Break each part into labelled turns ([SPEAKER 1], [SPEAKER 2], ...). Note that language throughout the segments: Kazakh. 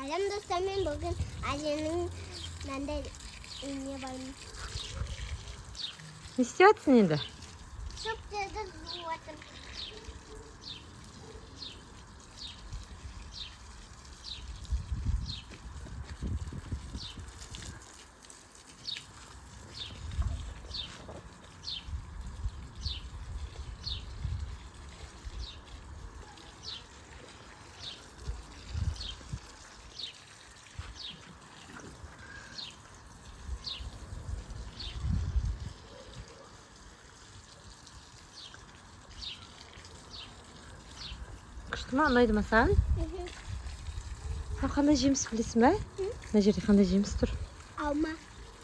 [SPEAKER 1] Сәлем, достар, мен бүгін әженің мынандай үйіне бардым.
[SPEAKER 2] Не істеп жатырсың енді?
[SPEAKER 1] Шөптерді жуып жатырмын.
[SPEAKER 2] Күшті ма, ұнайды ма саған? Мынау қандай жеміс, білесің ба? Мына жерде қандай жеміс тұр?
[SPEAKER 1] Алма.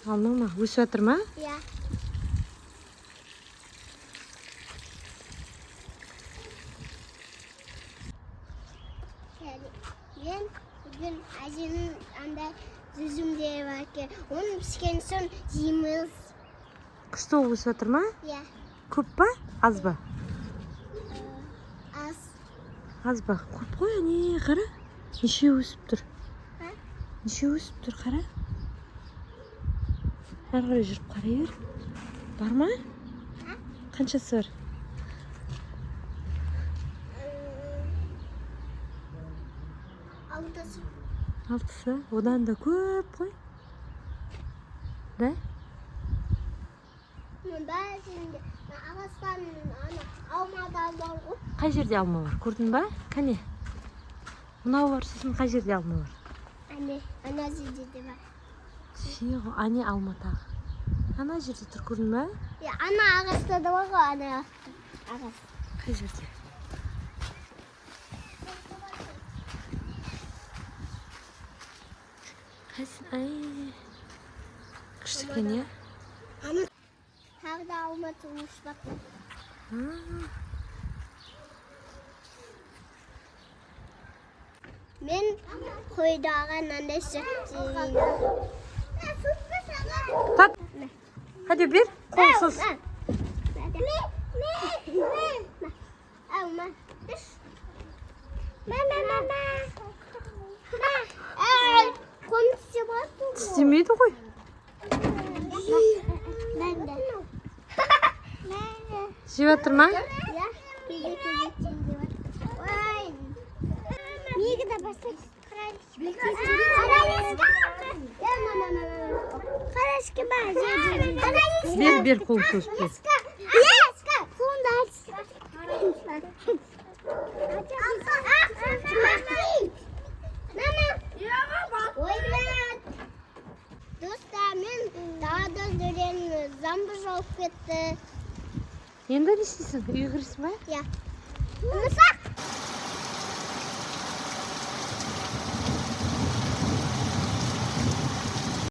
[SPEAKER 2] Алма ма? Өсіп жатыр ма?
[SPEAKER 1] Иә. Мен бүгін әженің андай жүзімдері бар екен. Оны піскен соң жейміз.
[SPEAKER 2] Күшті болып өсіп жатыр ма?
[SPEAKER 1] Иә.
[SPEAKER 2] Көп па, аз ба?
[SPEAKER 1] Аз.
[SPEAKER 2] Аз ба? Көп қой, әне, қара, неше өсіп тұр.
[SPEAKER 1] А?
[SPEAKER 2] Неше өсіп тұр, қара. Әрі қарай жүріп қарай бер. Бар ма?
[SPEAKER 1] А?
[SPEAKER 2] Қаншасы бар?
[SPEAKER 1] Алтысы.
[SPEAKER 2] Алтысы. Одан да көп қой, да?
[SPEAKER 1] Мен бәрінде ағаштан ана алмадан бар ғой.
[SPEAKER 2] Қай жерде алма бар, көрдің ба? Кәне, мынау бар, сосын қай жерде алма бар?
[SPEAKER 1] Әне, ана жерде де бар.
[SPEAKER 2] Түйе ғой, әне алма тағы ана жерде тұр, көрдің ба?
[SPEAKER 1] Иә, ана ағашта да бар ғой, ана ағаш.
[SPEAKER 2] Қай жерде? Қайсы? Ай, күшті екен, иә?
[SPEAKER 1] Ана тағы да алма өсіп жатыр.
[SPEAKER 2] А,
[SPEAKER 1] Мен қойдағы мынандай сүт жеймін.
[SPEAKER 2] Тат, hadi бер қолын соз.
[SPEAKER 1] Алма. Мама, мама. Ай, қолым тістеп жатыр ғой.
[SPEAKER 2] Тістемейді ғой.
[SPEAKER 1] Мен де.
[SPEAKER 2] Жеп жатыр ма?
[SPEAKER 1] Иә, кезек кезек жеп жатыр. Ой. Неге де бастап. Қарашка бар.
[SPEAKER 2] Бер, бер, қолын созып бер.
[SPEAKER 1] Қолыңды аш. Мама. Ойбай. Достар, мен далада жүремін. Жаңбыр жауып кетті.
[SPEAKER 2] Енді не істейсің, үйге кіресің ба?
[SPEAKER 1] Иә. Мысық.